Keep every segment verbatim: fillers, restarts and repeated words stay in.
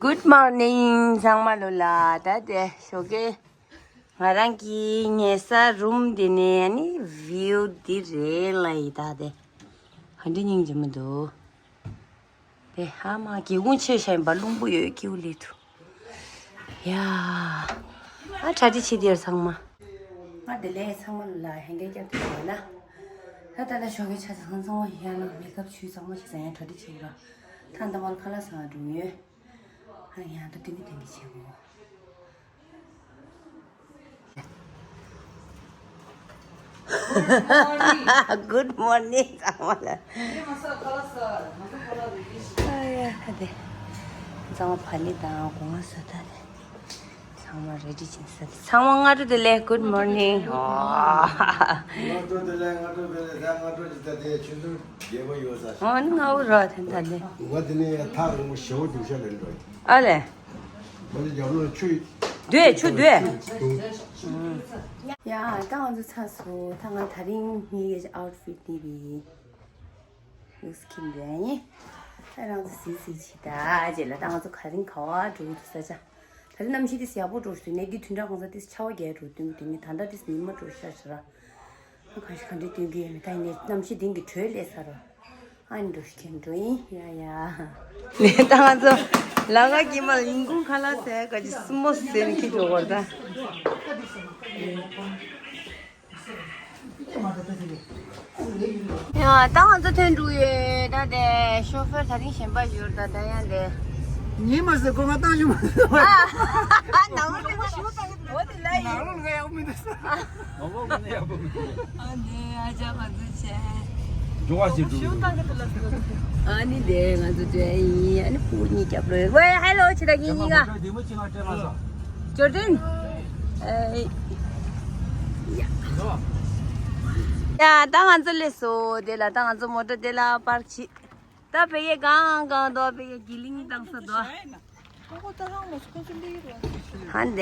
Good morning ཚང་མ་ལོ་ལ། ད་དེ་ཞོགས་ཀས་ང་རང་གི་ཉལ་ས་རུམ་འདི་ནས་ནི་བིའུ་འདི་རེད་ལ་ཡི། ད་དེ་ཧ་འདྲི་སྙིང་རྗེ་མི་འདུག་དེ་ཧ་མ་སྒེའུ་ཁུང་ཕྱེ་བཞག་ཡིན་པ། རླུང་བུ་ཡོད་ཀྱིའུ་ལེ་ཐུ། ཡ། ཨ་གྲ་སྒྲིག་བྱེད་དེ་ཡོད་ཚང་མ། ང་བདེ་ལེགས་ཚང་མ་ལ་ཧན་གེ་སྐྱབས་དེ་ཡོད་ན། ད་ད་ལྟ་ཞོགས་ཀས་ཆ་ཚང་ཚང་མ་ཡར་ལངས་མེག་ཨབ་ཆུ་ཚང་མ་བྱས་ཙང་ཡང་གྲ་སྒྲིག་བྱེད་ཀྱི་ར། ད་ད་མར་ཁ་ལག་ཟ་འགྲོ་ཡོད། ཨ་ཡང་ད་དེ་མི་དེ་མི་བྱེད་གོ། Good morning ཚང་མ་ལ། ཨ་ཡ་ད་དེ་ཚང་མ་ཕ་ལི་དང་གོང་ས་ད་དེ་ཚང་མ་རེ་ཌི་ཅིང་ས་དེ་ཚང་མ་སྔ་དྲོ་བདེ་ལེགས། Good morning ཨོ། སྔ་དྲོ་བདེ་ལེགས། སྔ་དྲོ་བདེ་ལེགས། ད་སྔ་དྲོ་ཅིག་ད་དེ་ཆུ་ཚོད་བརྒྱད་པ་ཡོད་ས། ཨོ་ནི་ང་འུ་རོ་དེ་ད་དེ། ང་དེ་ནས་ཐག་རིང་པོ་ཞེ་པོ་རྒྱུག་ཤ་ལེན་འགྲོ། ཨ་ལེ། ང་ཚོ་རྒྱབ་ལོགས་ཆུ། སྡོད་ཆུ་སྡོད། ཆུ་ཆུ། ཡ་ད་ང་ཚོ་ཚར་སོང་། ད་ང་དེ་རིང་ངའི་ཨའུ་ཊི་ཕིཊ་འདི་རེད། ཡུགས་ཁིམ་རེད། ད་རང་ཚོ་སི་སི་ཆི་ད་རྗེས་ལ་ད་ང་ཚོ་ག་རིང་ག་བ་འགྲོ་གི་འདུག་ས་ཆ། ད་རིང་གནམ་གཤིས་དེ་ཡག་པོ་འགྲོ་སོང་། ནས་འདི་དུས་འདྲ་གང་ས་དེ་ཆར་པ་རྒྱག་འགྲོ་དུས་དེ་ནས་ད་ལྟ་དེ་ཉི་མ་འགྲོ་ཤ་ཤ་ར། གང་ཞིག་ག་འདྲའི་སྟོན་གྱི་ཡོད་མེད་ད་ཡིན་ནའི་གནམ་གཤིས་དེང་གི་དྲོད་ལས་ས་ར། ཨ་ནི་འགྲོ་ཤི་ཁྱེར་འགྲོ་ཡིན་ཡ་ཡ། ནས་ད་ང་ཚོ་ལ་ག་གི་མ་ལ་ཡིན་གུང་ཁ་ལག་ཟས་ག་ཅི་སི་མོ་ཟས་ནི་ཁྱི་འགྲོ་བར་ད། ཡ་ད་ང་ཚོ་ཐོན་འགྲོ་ཡོད། ད་དེ་ཤོ་ཧྥེར་དེ་རིང་གཞན་པ་ཡོད་ད་ད་ཡང་དེ། ཉིན་མ་ཟེར་གོ་ང་བཏང་ཞུ་མ་ཟེར་བ། ནང་ལོགས་ལ་ཞུ་བཏང་གི་འདུག་འོ་དེ་ལ་ཡིན། ནང་ལོགས་ལ་ཡག་པོ་མི་འདུག་ས། མ་འོག་ནས་ཡག་པོ་མི་འདུག་ཨ་ནི་ཨ་ཅག་ང་ཚོ་བྱས། འགྲོ་བ་ཞིག་འགྲོ་གི་འདུག་ཨ་ནི་དེ་ང་ཚོ་བྱས་ཡིན། ཨ་ནི་ཕྲུ་གུ་གཉིས་རྒྱབ་ལོས། ཝེ་ཧེ་ལོ་ཆི་ད་གིན་གཉིས་ཀ་ཇོར་ཏན། ཨེ། ཡ། ཡ་ད་ང་ཚོ་སླེབས་སོང་། དེ་ལ་ད་ང་ཚོ་མོ་ཊ་དེ་ལ་པར་གྱིས། ད་ཕ་གིར་གང་གང་འདུག་ཕ་གིར་གི་ལིང་བཏང་ས་འདུག་ཧ་འདས་ད།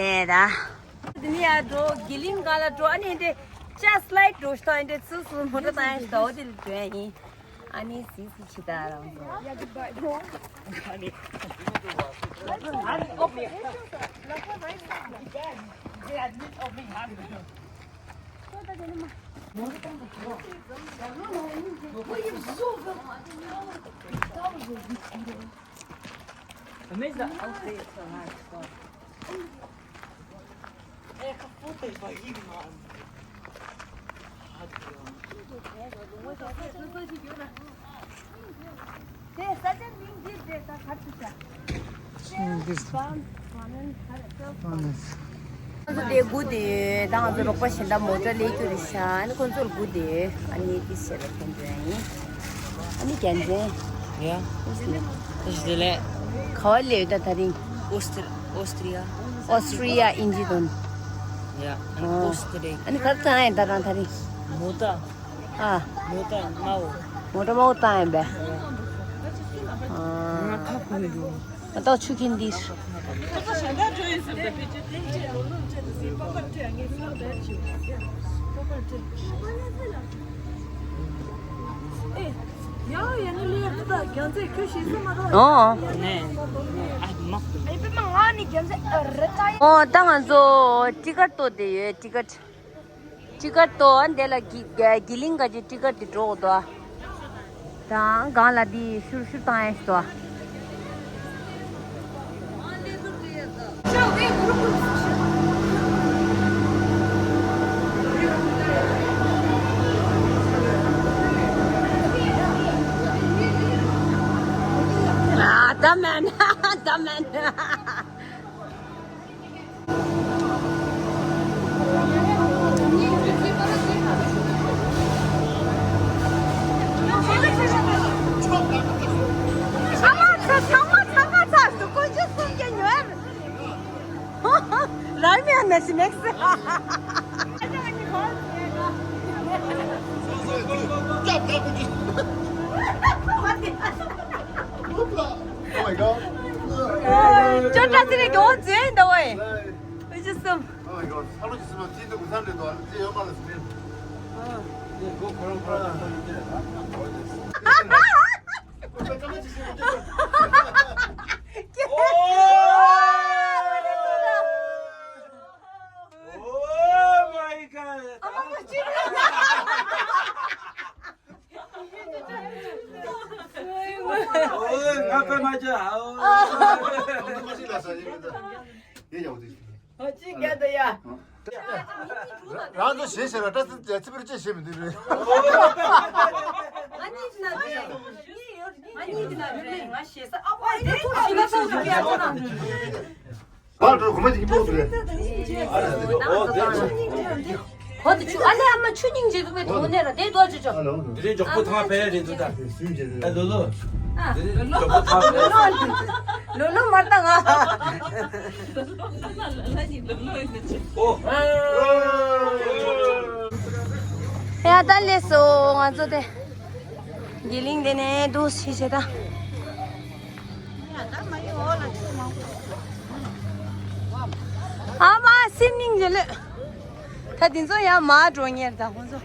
དེ་ནས་ཡར་འགྲོ། གི་ལིང་སྒང་ལ་འགྲོ། ཨ་ནི་འདི་ཅ་སི་ལའི་ཌི་འགྲོ་ཤི་ཐོག་འདི་ཚུར་ཚུར་མོ་ཊ་བཏང་ཡ་ཤི་ཐོག་འོ་དེ་ལ་འགྲོ་ཡ་ཡིན། ཨ་ནི་སི་སི་ཆི་ད་རང་ཚོ། ཁོང་ཚོ་དེ་སྒུག་བསྡད་ཡོད། ད་ང་ཚོ་རོགས་པ་གཞན་དག་མོ་ཊ་སླེབས་རྒྱུ་རེད་ཤག་ཨ་ནི་ཁོང་ཚོ་ལ་སྒུག་བསྡད་ཡོད། ཨ་ནི་དེ་བྱས་ལ་ཐོན་འགྲོ་ཡ་ཡིན། ཨ་ནི་རྒྱལ་མཚན། ཡ། ཨོ་སི་ཊི་ལི་ཡ། ག་བ་སླེབས་ཡོད་ད་དེ་རིང་། ཨོ་སི་ཊི་ཨོ་སི་ཊི་ལི་ཡ། ཨོ་སི་ཊི་ལི་ཡ་ཨིན་ཇི་དོན། ཡ། ཨ་ནི་ཨོ་སི་ཊི་ལི་ཡ། ཨ་ནི་ག་རེ་བཏང་ཡིན་ད་རང་དེ་རིང་། མོ་ཊ། ཨ། མོ་ཊ་དམར་པོ། མོ་ཊ་དམར་པོ་བཏང་ཡིན་པས། ཨ། ང་ཁ་ཁོ་ནས་འགྲོ། ང་ཏོག་ཆུ་ཁྱེར་འདི། ཨོ། ཨོ་ད་ང་ཚོ་ཊི་ཀཊ་ལྟོ་དེ་ཡོད། ཊི་ཀཊ། ཊི་ཀཊ་ལྟོ་འདི་ལ་གི་གི་ལིང་ག་ཅི་ཊི་ཀཊ་དེ་འགྲོ་དགོས་དོ། དང་སྒང་ལ་འདི་ཤུར་ཤུར་བཏང་ཡས་ཤིག་དོ། ཨ་ད་མན་ད་མན། Oh my god. ཅོ་ཏྲ་སི་རེ་གོ་ཛེན་ད་ཝེ། ཨེ་ཅི་སམ། Oh my god. ཨ་ལོ་ཅི་སམ་ཅི་འདུག་ག་ས་འདྲེ་དོ་ཨ་ལོ་ཅི་ཡོད་མ་ལ་སི་ཀྲིན། ཨ། ནི་གོ་ཁོ་རང་ཁོ་རང་ཁོ་རང་ཅི་ལ་ཨ་ཁོ་རང་ཅི། ཁོ་ཚོ་ཀ་མ་ཅི་ཤེས་ཁོ་ཅི་ལ། Oh my God. Oh, ང་པད་མ་བྱ། ཨོ། ཨོ། ཅི་རྒྱ་དུ་ཡ། རང་ཚོ་ཞེ་ཞེ་ལ་སྐྲ་ཚིགས་ཅན་ཚིག་པར་ཅི་ཞེ་མི་འདུག་རེད། ང་གཉིས་ཀྱི་ན་རེད། ང་གཉིས་ཀྱི་ན་རེད། ང་ཞེ་ས་ཨ་ཕ་དེ་ཐུག་ཞེ་ས་ཐུག་ཞེ་ས་ཐུག་ན། བར་དུ་གོ་མ་ཅིག་པོ་དུ་རེད། ཨོ་དེ་ཆུ། ཨ་ལེ་ཨ་མ་ཆུ་སྙིང་རྗེ་འདུག་པའི་དོན་ནས་ར་དེ་རྡོ་ཆུ་ཆོ། དེ་རིང་མགྱོགས་པོ་ཐང་བ་ཕེ་རེད་འདུག་ད། ཨ་ལོ་ལོ། དེ་རིང་མགྱོགས་པོ་ཐང་བ་ཕེ། ལོ་ལོ་མར་ད་ང་། ཨོ། ཡ་ད་ལེ་སོ་ང་ཚོ་དེ། དགེ་ལིང་དེ་ནས་འདུག་ཤི་ཤེ་ད། ཨ་མ་སེམས་སྙིང་རྗེ་ལོས། ད་དེ་ཚོ་ཡང་མར་འགྲོ་ཉེར་ད་ཁོང་ཚོ།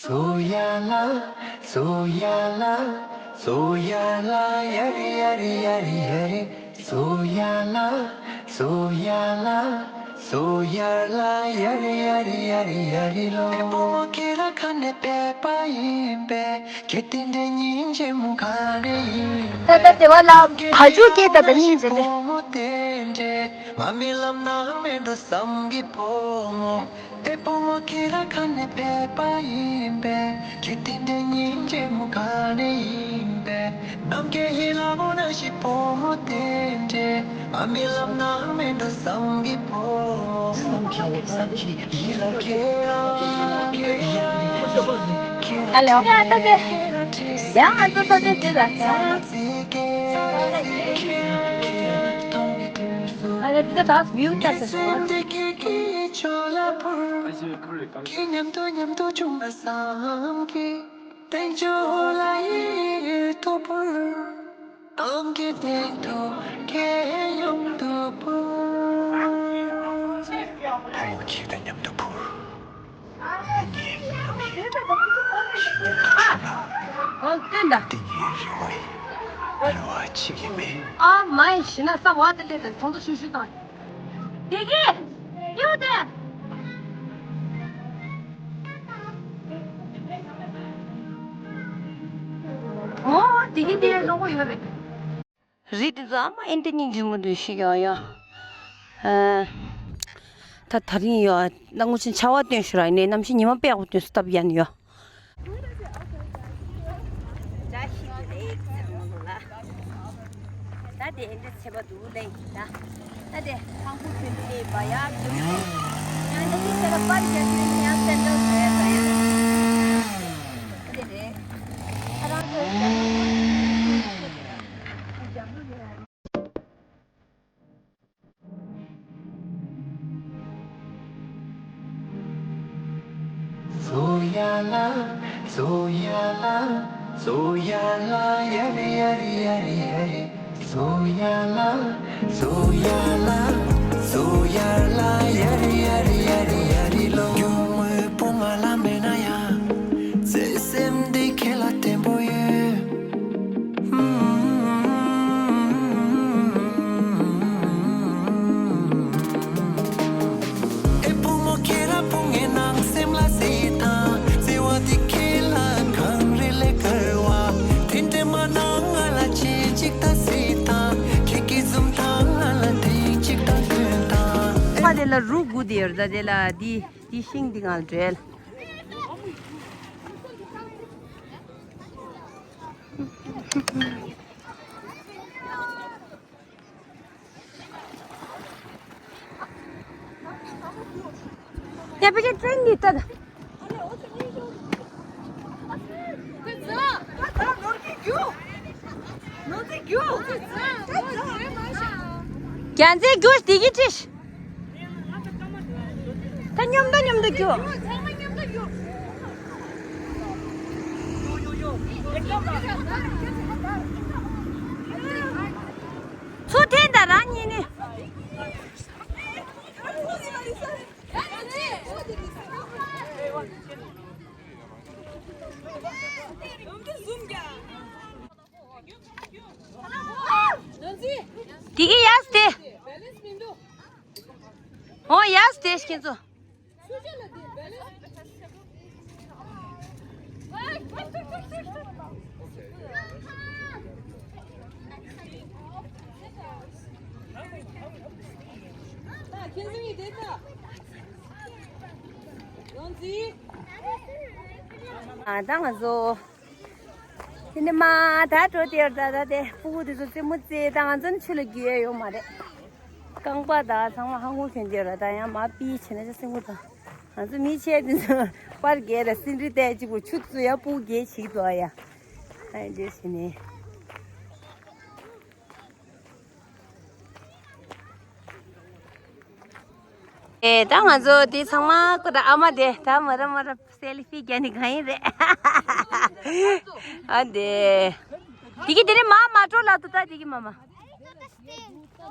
སོ་ཡ་ལ། སོ་ཡ་ལ། སོ་ཡ་ལ། ཡ་རི་ཡ་རི་ཡ་རི་ཡ་རི། སོ་ཡ་ལ། སོ་ཡ་ལ། སོ་ཡ་ལ། ཡ་རི་ཡ་རི་ཡ་རི་ཡ་རི་ལོ། ཨེ་བུ་མོ་ཁྱེད་རང་ག་ནས་ཕེབས་པ་ཡིན་པས། ཁྱེད་དེ་འདྲའི་སྙིང་རྗེ་མོ་ག་རེ་ཡིན། ད་ལྟ་དེ་བ་ལ་བ་ཇུ་སྐྱེས་ད་ད་སྙིང་རྗེ་ལེ། མ་མི་ལམ་ན་མེད་འགྲོ་བསམ་གྱི་བུ་མོ། ཨེ་བུ་མོ་ཁྱེད་རང་ག་ནས་ཕེབས་པ་ཡིན་པས། ཁྱེད་དེ་འདྲའི་སྙིང་རྗེ་མོ་ག་ནས་ཡིན་པས། ནམ་མཁའི་ཡི་ལ་མོ་ན་ཞིག་བུ་མོ་དེ་འདྲས། ཨ་མི་ལམ་ན་མེད་འགྲོ་བསམ་གྱི་བུ་མོ། བསམ་གྱི་བསམ་གྱི་ཡི་ལ་ཁྱེད་རང་ཁྱེད་རང་ཁྱེད་རང་ཁྱེད་རང་ཧ་ལོ། ཡ་ད་དེ། ཡ་ང་ཚོ་ད་དེ་དེ་ལ་ཚང་། ཨ་ལེ་དེ་ད་མིའུ་ཅག་ཟེར་སོང་། ཁྱེད་མཉམ་དུ་མཉམ་དུ་བྱུང་བ་བསམ་གི། དེང་ཆོ་ལ་ཡི་ཐོ་པུར། ཨང་ཀི་དེ་ཐོ་ཁེ་ཡོང་ཐོ་པུར། ཕོ་མོ་ཁྱེད་དང་མཉམ་དུ་འཕུར། ངས་ཨ་མའི་ཤིང་ཐོག་ན། ཨོ་བསྟན་ད། འདི་ངའི་རེ་བ་ཡིན། རེ་བ་གཅིག་ཡིན་པས། ཨ་མའི་ཤི་ན་ས་བ་དེ་ལས་དང་ཚོང་ཚོ་ཤུ་ཤུ་དང་། དེ་གི་ཡོད་དེ། ཨོ་དེ་གི་དེ་ལོག་གོ་ཡོད་རེད། རི་དེ་ཚོ་ཨ་མ་ཨེ་འདྲ་སྙིང་རྗེ་མོ་འདུག་ཤི་ཡོ་ཡོ། ཨ། ད་ད་རིང་ཡོ། ད་ངུ་ཆེན་ཆར་པ་སྟོན་ཤོར་ར་ནས་གནམ་གཤིས་ཉི་མ་དཔེ་ཡག་པོ་སྟོན་སོང་སྟབས་ཡག་ནས་ཡོ། ད་དེ་ཨེ་འདྲ་ཆེ་བ་འདུག་ལེ་ད། ད་དེ་ཁང་པ་ཁྱོད་ཀྱི་ལས་པ་ཡག་གི་མོ། ཡང་ད་དེ་ཆེ་ལ་པར་རྒྱག་གི་ཡང་སེམས་ཁྲལ་བྱས་པ་ཡང་། ད་དེ་རེད། ཁ་རང་ཚོའི་སོ་ཡ་ལ། སོ་ཡ་ལ། སོ་ཡ་ལ། ཡ་རི་ཡ་རི་ཡ་རི་ཡ་རི། སོ་ཡ་ལ། སོ་ཡ་ལ། སོ་ཡ་ལ། ཡ་རི་ཡ་རི་ཡ་རི་ཡ་རི་ལོ། ཡུ་མོའི་བུ་ང་ལ་མེད་ན་ཡང་། བརྩེ་སེམས་འདི་ཁྱེད་ལ་བརྟན་པོ་ཡོད། ཨེ་བུ་མོ་ཁྱེད་རང་བུ་ངའི་ནང་སེམས་ལ་གཟིགས་དང་། བརྩེ་བ་འདི་ཁྱེད་ལ་གངས་རི་ལས་དཀར་བ། དེ་འདྲ་མ་གནང་ང་ལ་བྱེད་ཅིག་ད་གཟིགས་དང་། ཁྱེད་ཀྱི་འཛུམ་མདངས་ང་ལ་དེ་ཅིག་ད་སྟོན་དང་། ཨ་མ་དེ་ལ་རུ་དགུ་དེ་ཡོད་ད་དེ་ལ་དེ་དེ་ཤིང་དེ་ང་ལ་འབྲེལ། ཡ་ཕ་གི་ཀྲེན་འདི་ལྟ་ད། རྒྱ་མཚན་རྒྱུགས་དེ་གི་ཅིས། ད་མཉམ་དུ་མཉམ་དུ་རྒྱུགས། ཚུར་འཐེན་དང་རང་གཉིས་ནི། དེ་གི་ཡས་དེ། ཨོ་ཡས་དེ་ཁྱེད་ཚོ། ཨ་ད་ང་ཚོ། དེ་ནས་མ་ད་འགྲོ་དེར་ད་ད་དེ་སྤུ་གུ་དེ་ཚོ་རྩེད་མོ་རྩེ་ད་ང་ཚོ་ནི་ཆུ་ལ་རྒྱུས་ཡ་ཡོད་མ་རེད། རྐང་པ་ད་ཚང་མ་ཧང་གོ་ཁྱོད་འདི་ར་ད་ཡང་མ་པི་བྱེད་ན་ཅི་སེམས་ཁུར་དང་ང་ཚོ་མི་ཆེ་དེ་ཚོ་པར་རྒྱས་ར་སིན་རི་ཏའི་གཅིག་པུ་ཆུ་ཚོ་ཡ་སྤུ་གུ་རྒྱས་བྱེད་འདུག་ཨ་ཡ། ཨ་འདྲེ་བྱེད་ནས། ཨེ་ད་ང་ཚོ་འདི་ཚང་མ་ཁོ་ད་ཨ་མ་དེ་ད་མ་ར་མ་ར་སེལ་ཕི་རྒྱག་ནི་གང་ཡིན་རེད། ཨ་དེ། དེ་གི་དེ་རིང་མ་མ་འགྲོ་ལ་དུ་ད་དེ་གི་མ་མ།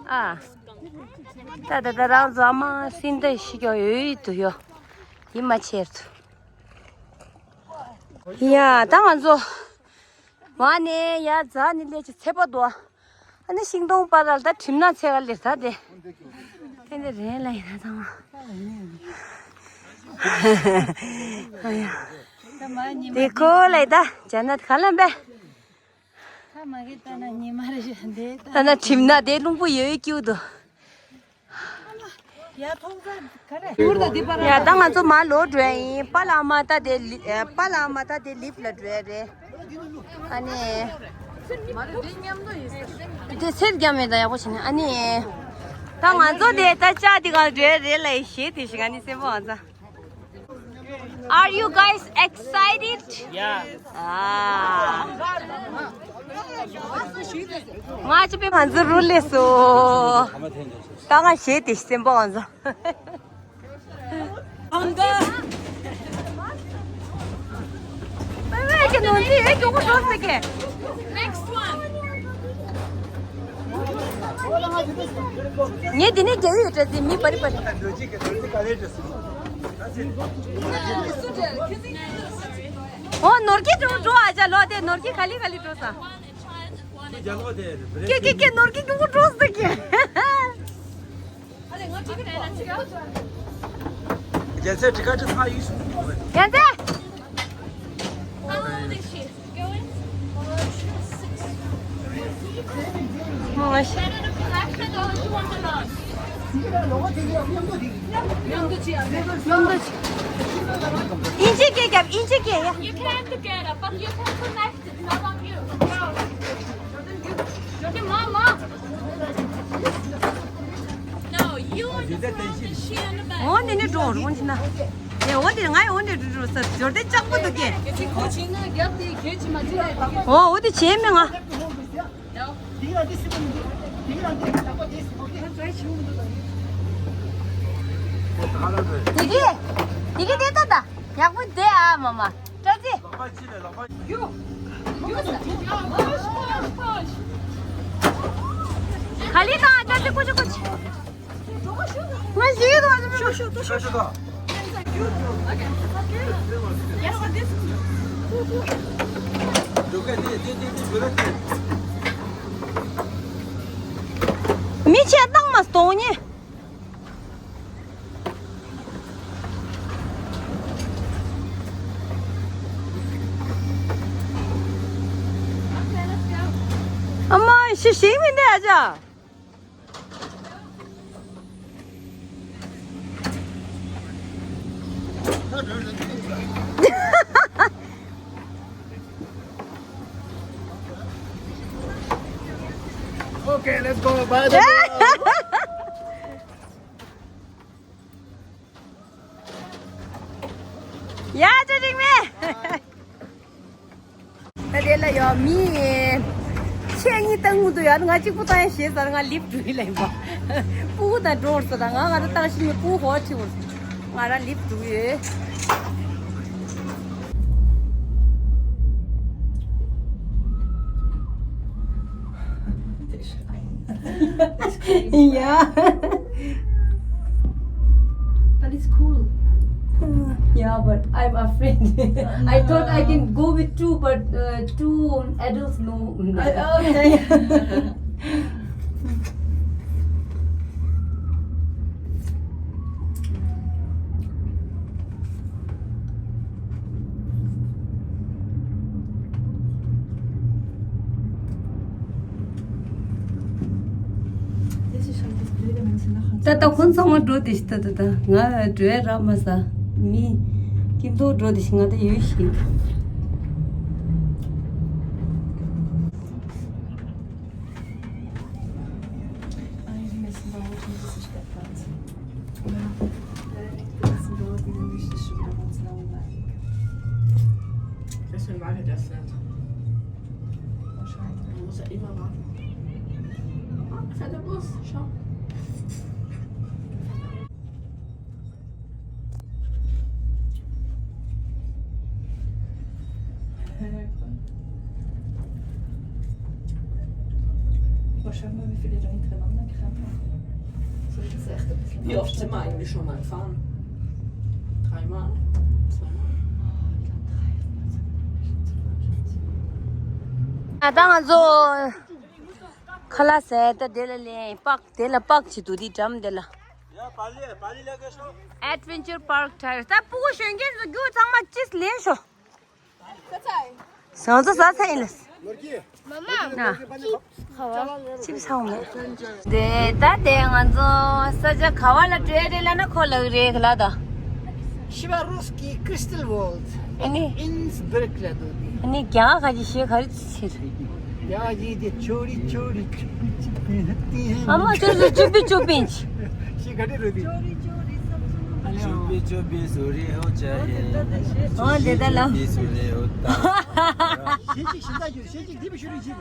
ཨ། ད་ད་ད་རང་ཚོ་ཨ་མ་སིན་ད་ཤི་ཀྱོ་ཡོད་དུ་ཡོ། ཡིན་མ་ཆེར་དུ། ཡ་ད་ང་ཚོ། མ་ནས་ཡ་རྫ་ནི་ལས་ཀྱི་ཚེ་པ་དོ། ཨ་ནི་ཤིང་སྡོང་པ་ལ་ད་གྲིམ་ན་ཚེ་ག་ལེར་ད་དེ། དེ་འདི་རེད་ལ་ཡིན་ན་ཚང་མ། ཨ་ཡ། དེ་ཁོ་ལ་ད་ཇ་ནད་ག་ལ་འབད། ད་ན་གྲིམ་ན་དེ་རླུང་བུ་ཡོད་སྐྱིད་དོ། ཡ་ད་ང་ཚོ་མ་ལོ་འགྲོ་ཡིན་པ་ལ་མ་ད་དེ་ལི་པ་ལ་མ་ད་དེ་ལིབ་ལ་འགྲོ་ཡ་རེད། ཨ་ནི། དེ་སེར་རྒྱ་མེད་ད་ཡག་པོ་བྱས་ནས་ཨ་ནི། ད་ང་ཚོ་དེ་ད་ལྕགས་དེ་གང་འགྲོ་ཡ་རེད་ལ་ཡི་ཞེས་དེ་ཞིག་ཨ་ནི་སེམས་པོ་ང་ཚ། Are you guys excited? Yeah. ང་ཅི་པའི་ང་ཚོ་རུ་ལས་སོ། ད་ང་ཞེས་དེ་སེམས་པོ་ང་ཚོ། ཨང་ག། ཨེ་ཀྱི་ནོར་གྱི་ཨེ་ཀྱི་ཀོ་འགྲོ་ཟེར་གི། Next one. ངས་འདི་ནས་རྒྱ་ཡིག་འདྲ་ཟིན་མི་པར་པར། ཨོ་ནོར་གྱི་འགྲོ་འགྲོ་ཨ་ཅག་ལོ་དེ་ནོར་གྱི་ག་ལི་ག་ལི་འགྲོ་ས། ཀྱེ་ཀྱེ་ཀྱེ་ནོར་གྱི་ཀྱུ་འགྲོ་ཟེར་གི། རྒྱལ་སྲས་ཊི་ཀ་ཊི་ཚང་ཡིན་ཞུ། རྒྱལ་སྲས། How old is she? Going? Oh, I see. Better to collect the dollars you want the dollars. ཡིན་གཅིག་སྐད་རྒྱབ། ཡིན་གཅིག་སྐད་ཡ། You can together, but you can connect. It's not on you. འོ་ནི་ནི་འགྲོ་རོང་ཅི་ན། ཨེ་འོ་དེ་ང་ཡི་འོ་ནི་འགྲོ་འགྲོ་ས་འབྱོར་དེ་ལྕགས་པོ་འདུག་གེ། འོ་འོ་དེ་བྱེད་མི་ང་། དེ་གི་དེ་གི་དེ་ད་ད་ཡག་པོ་དེ་ཨ་མ་མ། ཀྲ་ཙི། ག་ལི་དང་ཀྲ་ཙི་ཀུ་ཅི་ཀུ་ཅི། ང་ཞིག་དང་ཨ་ཙི་ཤོག་ཤོག་ཤོག་ཤོག་མི་ཆེ་བཏང་མ་སྟོང་ཉེ། ཨ་མ་ཤི་ཤིང་མི་འདྲ་ཅག Okay, let's go. Bye. ཡ་ཅོ་ཅིག་མེ། ད་དེ་ལ་ཡོད་མི་ཆེ་གཉིས་བཏང་གི་འདུག་ཡ། ང་གཅིག་པུ་བཏང་ཡ་ཞེས་ཟེར། ང་ལིབ་འགྲོ་ཡི་ལ་ཡིན་པ། སྤུ་གུ་དང་འགྲོ་བར་སོ་ད་ང་ང་ད་བཏང་ཤི་མི་སྤུ་གུ་ཧོ་ཁྲི་བར་སོ། ང་རང་ལིབ་འགྲོ་ཡོད། Yeah. But it's cool. Yeah, but I'm afraid. I thought I can go with two, but uh, two adults, no. Uh, okay. ད་ད་ཁོང་ཚང་མ་འགྲོ་དེ་ཤི་ད་ད་ད་ང་འགྲོ་ཡ་རག་མ་ས་མི་ཀིན་ཏོ་འགྲོ་དེ་ཤི་ང་ད་ཡོད་ཤི། Deswegen mag ich das nicht. Wahrscheinlich. Man muss ja immer warten. Ah, da fährt der Bus. Schau. Boah, schau mal, wie viele da hintereinander krabbeln. So, das ist echt ein bisschen Wie oft sind wir eigentlich schon mal gefahren? Dreimal? Zweimal? ད་ང་ཚོ་ཁ་ལག་ཟས་ད་དེ་ལ་ལེན་པག་དེ་ལ་པག་ཅིག་འདུག་དེ་འགྲམ་དེ་ལ། Adventure Park ཐར་ད་སྤུ་གུ་གཞོན་སྐྱེས་ཚོ་རྒྱུ་ཚང་མ་ཅིས་ལེན་ཤོག་ང་ཚོ་ཟ་ཚར་ཡིན་ལ། ན། ཅིབ་ཚང་མེད། དེ་ད་དེ་ང་ཚོ་ས་ཆ་ག་བ་ལ་འགྲོ་ཡ་རེད་ལབ་ན་ཁོ་ལབ་རེད་ག་ལ་ད། Swarovski Crystal World ཨ་ནི། Innsbruck ལ་འདུག་དེ། ཨ་ནི་རྒྱ་གར་ག་ཅི་ཤེས་ག་རེ་ཆེ་རེད། རྒྱ་གར་གྱི་དེ་ཆོ་རི་ཆོ་རི་ཆུ་པི་ཆུ་པི་ཧ་ཏི་ཧ། ཨ་མ་ཆོ་རི་ཆུ་པི་ཆུ་པི་ཆི། ཤེས་ག་རེ་རེད་དེ། ཆོ་རི་ཆོ་རི་སོ་སོ། ཆུ་པི་ཆུ་པི་སུ་རི་ཧོ་ཅ་ཧེ། ཨོ་དེ་ད་ལ། ཆུ་པི་སུ་རི་ཧོ་ཏ། ཤེས་ཅིག་ཤེས་ད་རྒྱུ་ཤེས་ཅིག་དེ་བི་ཤུ་རི་ཅིག་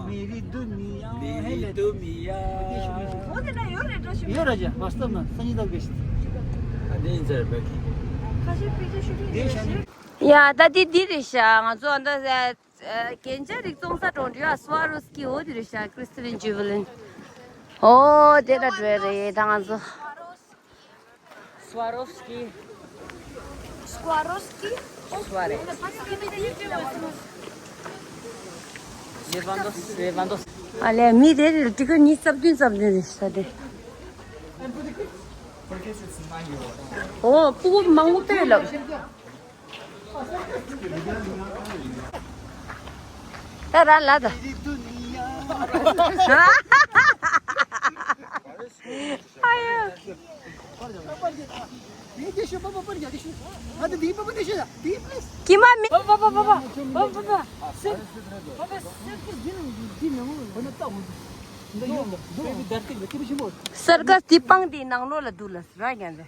མེ་རི་དུ་མི་ཡ་མེ་རི་དུ་མི་ཡ། འོ་དེ་ན་ཡོད་རེད་འགྲོ་ཤི། ཡོད་ར་ཇ་ཝ་སྟབ་ན་ས་ཉི་ད་གེ་ཤི། ཨ་དེ་ཡིན་ཚར་བ་གི། ཁ་ཤས་པི་ཅི་ཤུ་རི་དེ་ཤ་ནི། ཡ་ད་དེ་འདི་རེད་ཤག་ང་ཚོ་ཨ་ད་རྒྱན་ཆ་རིགས་བཙོང་ས་གྲོང་འདི་ཡ་Swarovski འོ་དེ་རེད་ཤག Crystal and Jubilee འོ་དེ་ལ་འགྲོ་ཡ་རེད་ད་ང་ཚོ། Swarovski. Swarovski? Sware. Levandos, Levandos. ཨ་ལས་མི་དེ་རེད་ཏི་ཀ་ཉི་ཤུ་རྩ་བདུན་རྩ་བདུན་རེད་ཤག་དེ། ཨོ་སྤུ་གུ་མང་པོ་ལྟོས་ལབ། ད་ར་ལ་ད། ཨ་ཡ། ཀྱི་མ་མི། སར་ཀ་སི་དེ་སྤང་དེའི་ནང་ལོགས་ལ་འདུག་ལ་ར་ཀྱང་རེད།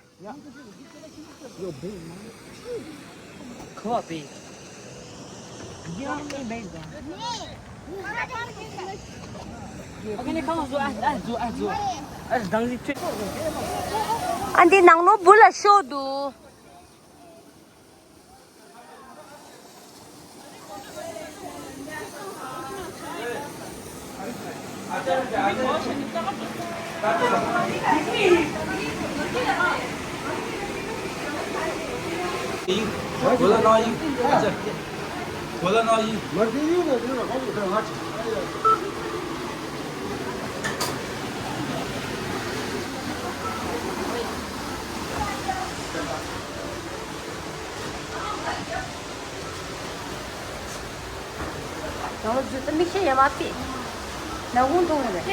ཨ་འདི་ནང་ནོ་བུ་ལ་ཤོག་འདུག་ཡང་ལོ་རྒྱུས་ད་མིག་ཤེལ་ཡ་མ་ཕི། ནག་ཁུང་མཐོང་ཡོད་རེད།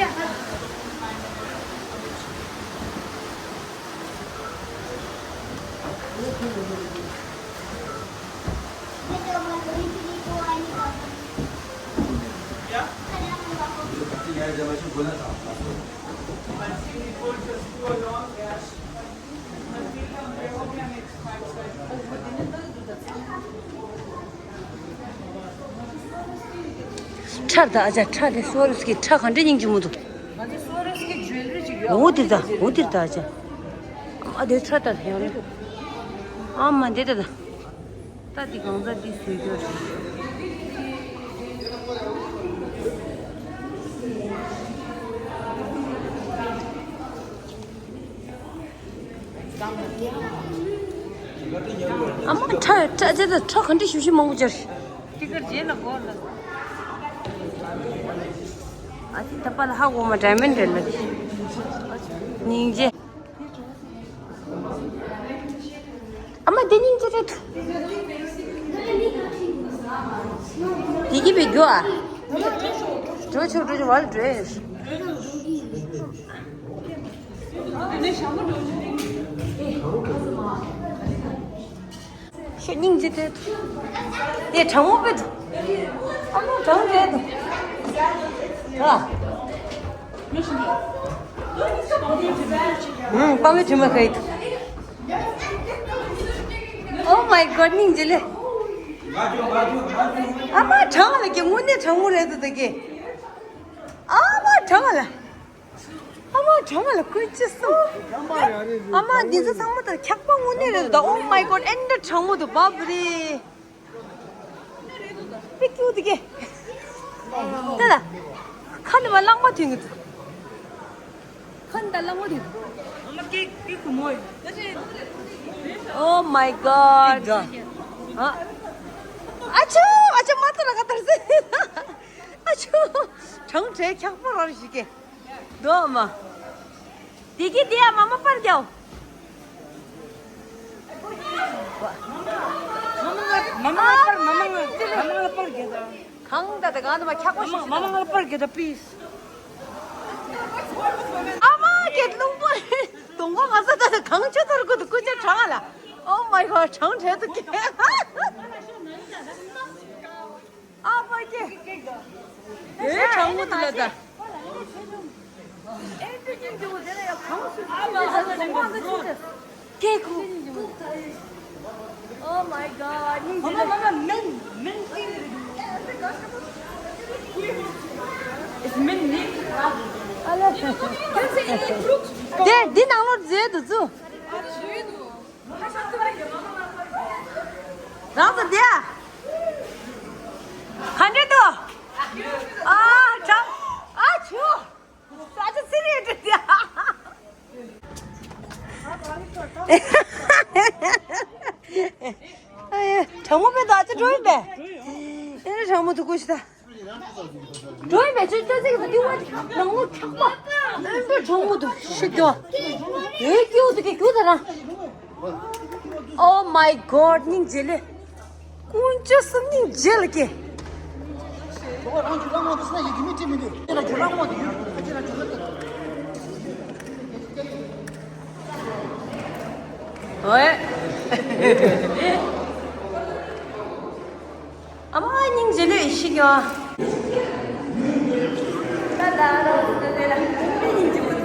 ཁྲ་ད་ཨ་ཅག་ཁྲ་དེ་སོ་རུ་སྐྱི་ཁྲ་ག་འདྲ་སྙིང་རྗེ་མོ་འདུག་ང་ཚོ་སོ་རུ་སྐྱི་ཇུ་ཝེ་ལ་རི་ཅིག་ཡོད། འོ་དེ་ད་འོ་དེ་ད་ཨ་ཅག་ཨ་དེ་ཁྲ་ད་ཡང་རེད། ཨ་མ་དེ་ད་ད། ད་འདི་གང་ཟག་འདི་བཟོས་རྒྱུ་རེད། ཁྲ་ཆེ་ད་ཁྲ་ག་འདྲ་ཞུ་ཞུ་མང་པོ་སྦྱར། སྤྲི་དཀར་རྗེས་ལ་གོ་ལ། ཨ་ཙི་ད་པ་ལ་ཧ་གོ་མ་ཌའི་མོན་ཌ་རེད་ལ། སྙིང་རྗེ། ཨ་མ་དེ་སྙིང་རྗེ་རེད། དེ་གི་བའི་རྒྱུ་ཨ། འགྲོ་ཆོག་འགྲོ་ཆོག་བ་ལ་འགྲོ་ཡ་ཡོད། ཤོ་སྙིང་རྗེ་དེ། དེ་གྲང་མོ་པེ་འདུག་ཨ་མ་གྲང་རེད་འདུག་ཨ། ཨུམ། པ་མེ་དྲི་མ་ཁ་ཡི་འདུག Oh my god སྙིང་རྗེ་ལེ། ཨ་མ་གྲང་ལ་ཀྱེ་དངོས་གནས་གྲང་མོ་རེད་འདུག་ད་ཀྱེ། ཨ་མ་གྲང་ལ། ཨ་མ་གྲང་ལ་ཀུན་ཅི་སོང་། ཨ་མ་འདི་ཚོ་ཚང་མ་དང་འཁྱག་པ་དངོས་གནས་རེད་ད། Oh my god ཨེ་འདྲ་གྲང་མོ་འདུག་བ་བུ་རེ། པི་ཀྱུ་དི་ཀེ། ད་ད། ཁ་ནི་མ་གླང་མ་ཐོན་གི་འདུག་ཁ་ནི་ད་གླང་མ་ཐོན་འདུག Oh my god ཨ་ཨ་ཆུ་ཨ་ཆུ་མ་ཏི་ར་ག་ཏར་སེ། ཨ་ཆུ། གྲང་བྲེལ་འཁྱག་པོ་རར་ཞིག་གེ། དོ་མ། དེ་གི་དེ་ཡ་མ་མ་པར་རྒྱའོ། མ་མ་ང་པར་མ་མ་ང་པར་གེ་ད། གང་ད་ད་གང་ད་མ་འཁྱག་པོ་ཞིག་མ་མ་ང་པར་གེ་ད་པི་ལི་སི། ཨ་མ་གེ་རླུང་པོ། གདོང་པ་ང་ས་ད་ད་གང་ཆུ་ཐར་གོ་ད་ཀུ་ཅ་གྲང་ལ། Oh my god གྲང་བྲེལ་ད་གེ། ཨ་མ་ཀྱེ། ཨེ་གྲང་མོ་འདུག་ལ་ད། ཀྱེ་ཁུ། Oh my god སྙིང་རྗེ་ལེ། It's mint. དེ་འདི་ནང་ལོགས་མཛེས་འདུག་ཚུ། རང་ཚོ་འདི་ཡ། ག་འདྲ་འདུག་ཨ་གྲང་། ཨ་ཆུ། ཨ་ཆུ་ཚི་རེད་འདི་ཡ། ཨ་ཡ་གྲང་མོ་མེད་དོ། ཨ་ཆུ་འགྲོ་ཡིན་པས། ཨེ་རེ་གྲང་མོ་འདུག་གོ་ཤི་ད། འགྲོ་ཡིན་པས་ཆུ་ཅོ་ཚིག་གི་འདི་བ་ནང་ལོ་འཁྱག་པ། ཨེ་འགྲོ་གྲང་མོ་འདུག་ཤི་རྒྱོ། ཨེ་སྐྱིད་འདུག་གི་རྒྱུ་ད་རང་། Oh my god སྙིང་རྗེ་ལེ། ཀུན་སྤྱོད་སུ་སྙིང་རྗེ་ལ་སྐྱེ། ཨོའེ། ཨ་མ་སྙིང་རྗེ་ལོས་ཤིག་ཡོང་། ད་ད་རོ་ད་དེ་ལ་སྙིང་རྗེ་མོ།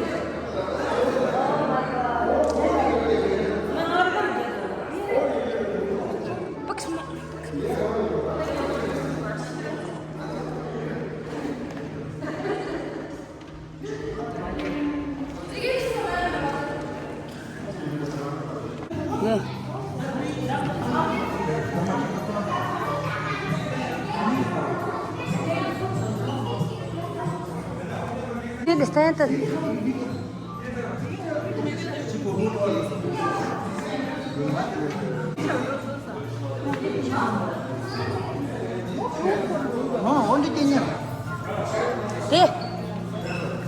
དེ།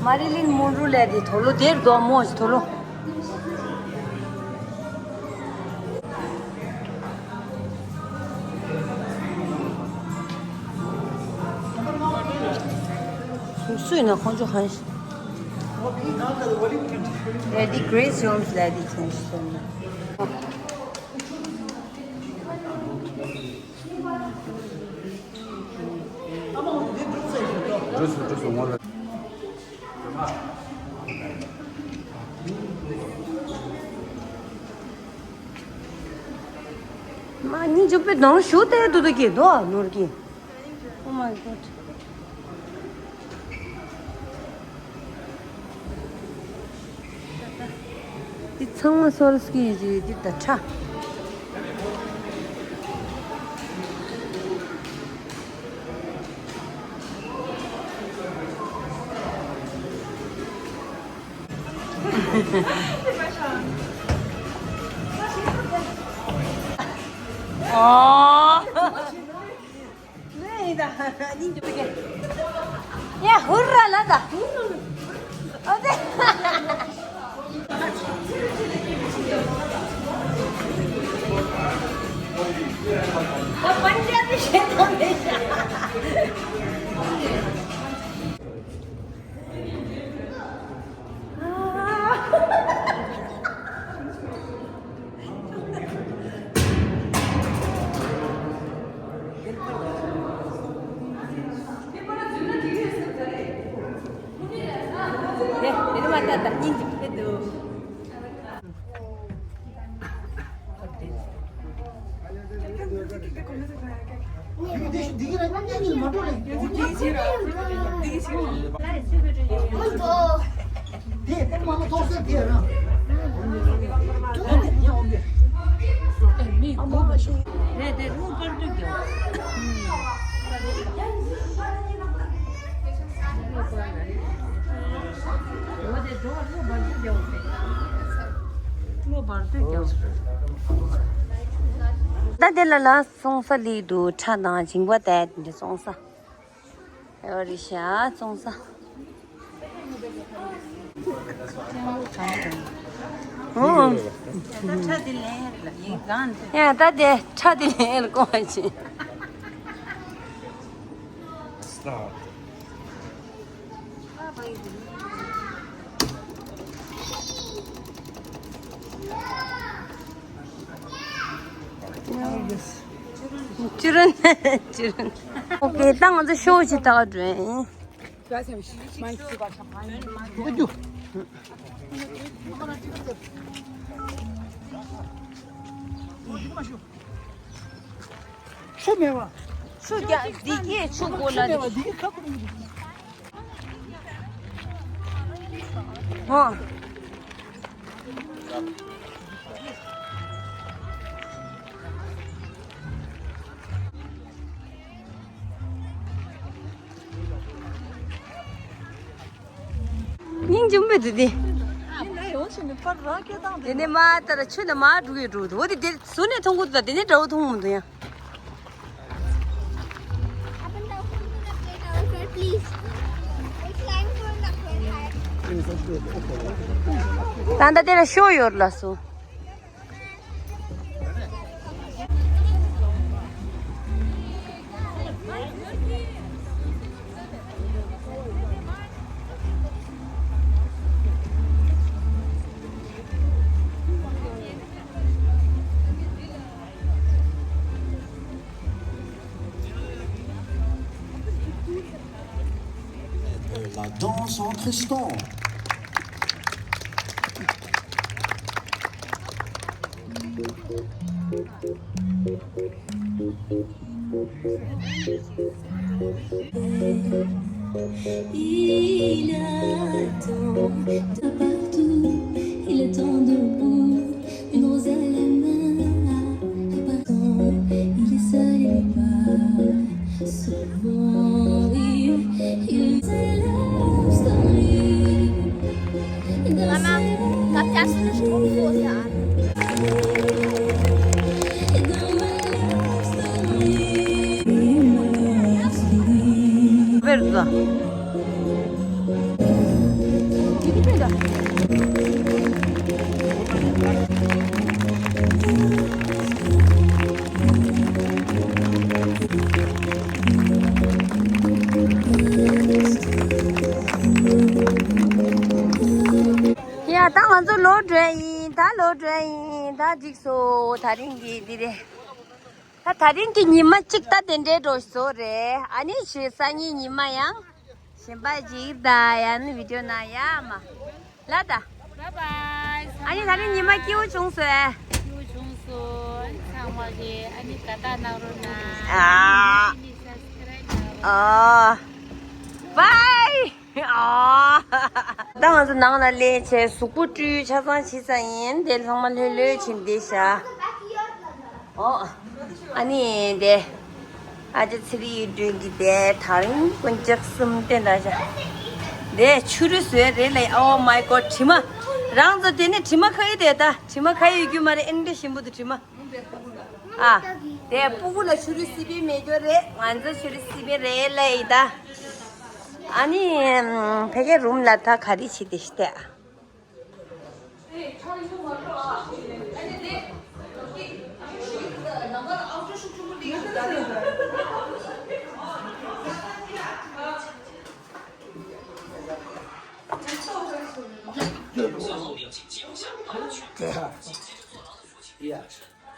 མ་རི་ལིན་མོན་རོ་ལས་དེ་དོ་ལོ་དེར་དོ་མོ་ཞིག་དོ་ལོ། སུ་ཡིན་ན་ཁོང་ཚོ་གང་ཞིག་ལས་དེ་Grace Jones ལས་དེ་ཁྱོད་ཞིག་སོང་ན། འགྲོ་སོང་འགྲོ་སོང་ངོ་ལ། མ་ནི་ཇོ་པེ་ནང་ཞུ་དེ་དུ་དུ་གི་དོ་ནོར་གི། Oh my god. འདི་ཚང་མ་སོལ་སྐྱེས་ཀྱི་འདི་ད་ཁྲ། ཨོ། ཡ་ཧུར་ར་ལ་ད། ཨོ་དེ། ད་པན་ཇ་བི་ཤེས་དང་མེད་ཤག་ད་དེ་ལ་ལ་སོང་ས་ལི་དུ་ཁྲ་དང་བྱིང་བ་དེ་འདྲ་སོང་ས། ཨོ་རི་ཤ་སོང་ས། ཨོ། ཡ་ད་དེ་ཁྲ་དེ་ལེན་ལ་གོ་བ་ཆེ། ཅི་རུན་ཅི་རུན། ཨོ་ཀེ། ད་ང་ཚོ་ཤོ་ཞིག་ལྟ་བ་འགྲོ་ཡིན། ཆུ་མེད་པ། ཆུ་རྒྱ་འདི་གས་ཆུ་གོ་ལ་འདི། ཧོ། སྙིང་རྗེ་མོ་འདུག་དེ། དེ་ནས་མ་ལྟར་ཆུ་ནས་མ་འགྲོ་གི་འགྲོ་འདུག་འོ་དེ་དེ་ཟུར་ནས་མཐོང་གི་འདུག་ད་དེ་ནས་འདྲ་བོ་མཐོང་མི་འདུག་ཡང་། ད་ལྟ་དེ་ལ་ཤོ་ཡོད་ལ་སོ། La danse en Tristan. Il attend partout, il attend debout, une rose à la main, à partant, il est seul et pas souvent, oui, il c'est love story. Mama, kapyasını çok soğuyor. Verza. ཡ་ད་ང་ཚོ་ལོག་འགྲོ་ཡིན། ད་ལོག་འགྲོ་ཡིན། ད་འགྲིག་སོང་། ད་རིང་གི་འདི་རེད། ད་ད་རིང་གི་ཉི་མ་གཅིག་ད་དེ་འདྲའི་འགྲོ་བཟོ་རེད། ཨ་ནི་ཞེས་སང་ཉིན་ཉི་མ་ཡང་གཞན་པ་ཅིག་ད་ཡང་ནི་བི་ཌིའོ་ནང་ཡ་མ་ལ་ད། Bye bye. ཨ་ནི་ད་རིང་ཉི་མ་སྐྱིད་པོ་བྱུང་སོང་ཨེ། སྐྱིད་པོ་བྱུང་སོང་། ཨ་ནི་ཚང་མ་གིས་ཨ་ནི་དགའ་རྟགས་གནང་རོགས་གནང་། ཨ། ཨ་ནི་སབ་སི་ཀ་རབ་གནང་རོགས་གནང་། Bye. ཨ། ད་ང་ཚོ་ནང་ལ་སླེབས་བྱས་གཟུགས་པོ་བཀྲུས་ཆ་ཚང་བྱས་ཚར་ཡིན། དེ་ཚང་མ་ལྷོད་ལྷོད་བྱས་བསྡད་ཤག་ཨོ། ཨ་ནི་དེ། ཨ་ཅེ་ཚེ་རིང་ཡིད་སྒྲོན་གྱི་དེ་དང་རིང་སྤུན་ཀྱག་གསུམ་བསྟན་ད་ཤག་དེ་ཆུ་རུ་བཟོས་རེད་ལ། Oh my God། དྲི་མ། རང་ཚོ་དེ་ནས་དྲི་མ་ཁ་ཡི་དེ་ད་དྲི་མ་ཁ་ཡི་ཡོད་རྒྱུ་མ་རེད། ཨེ་འདྲ་ཞིམ་པོ་འདུག་དྲི་མ། ཨ། དེ་སྤུ་གུ་ལ་ཆུ་རུད་སི་པན་མེད་རྒྱུ་རེད། ང་ཚོ་ཆུ་རུད་སི་པན་རེད་ལབ་ཡིན་ད། ཨ་ནི་ཕ་གིའི་རུམ་ལ་ད་ག་རེ་བྱེད་དེ་ཤི་ཏེ།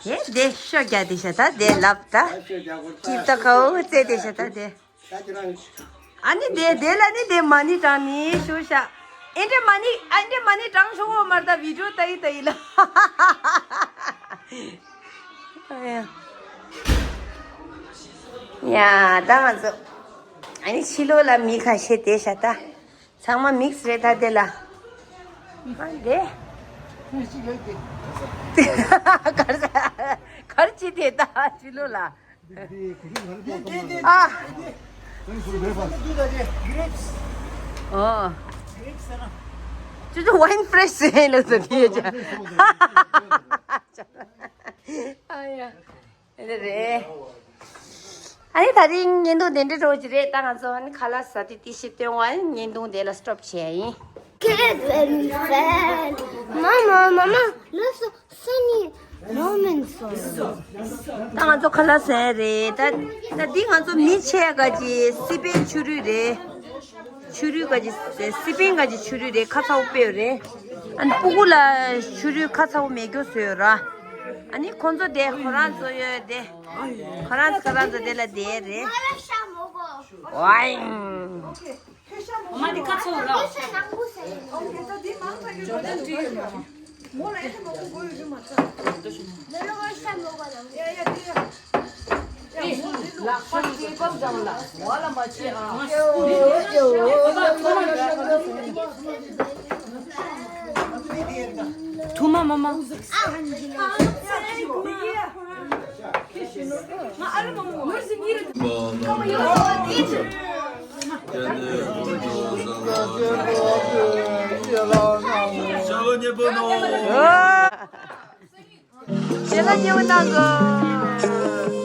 དེ་དེ་ཤོ་རྒྱག་དེ་ཤ་ད་དེ་ལབ་ད། ཀིབ་ད་ཁའོ་ཙེ་དེ་ཤ་ད་དེ། ཨ་ནི་དེ་དེ་ལ་ནི་དེ་མ་ཎི་བགྲང་ནི་ཤོ་ཤ། ཨེ་འདྲེ་མ་ཎི་ཨེ་འདྲེ་མ་ཎི་བགྲང་ཤོ་གོ་མར་ད་བི་ཌིའོ་ལྟ་ཡི་ལྟ་ཡི་ལ། ཡ་ད་ང་ཚོ་ཨ་ནི་ཕྱི་ལོགས་ལ་མི་ཁ་ཤས་དེ་ཤ་ད། ཚང་མ་མིག་སི་རེད་ད་དེ་ལ། ཨ་འདྲེ། གར་གར་ཅི་དེ་ད་ཕྱི་ལོགས་ལ། ཨ། ཨོ། ཅུ་ཅུ་ཝའིན་ཕྲེཤ་ཟེར་ལ་ཟེར་དེ་ཡོད་ཅག་ཨ་ཡ། དེ་རེད། ཨ་ནི་ད་རིང་བརྙན་ཐུང་དེ་འདྲ་འགྲོ་གི་རེད། ད་ང་ཚོ་ཨ་ནི་ཁ་ལག་ཟ་དུས་ཏི་ཤི་སྟོན་བ་ཨ་ནི་བརྙན་ཐུང་དེ་ལ་སི་ཊོབ་བྱས་ཡིན། Kid very fat. Mama, mama, look so Sunny Roman song. ད་ང་ཚོ་ཁ་ལག་ཟས་རེད། ད་ད་འདི་ང་ཚོ་མི་ཆེ་ག་ཅི་སི་པན་ཆུ་རུད་རེད། ཆུ་རུད་ག་ཅི་སི་པན་ག་ཅི་ཆུ་རུད་རེད། ཁ་ཚ་བོ་དཔེ་རེད། ཨ་ནི་སྤུ་གུ་ལ་ཆུ་རུད་ཁ་ཚ་བོ་མེད་རྒྱུ་བཟོས་ར། ཨ་ནི་ཁོང་ཚོ་དེ་ཁོ་རང་ཚོ་ཡོད་དེ། ཁོ་རང་ཁོ་རང་ཚོ་དེ་ལ་བསྡད་རེད། ཝའིང་། མ་དེ་ཁ་ཚོ་ར། ཐུ་མ་མ་མ། ཞལ་ལག་མཉེས་པོ་གནང་གོ།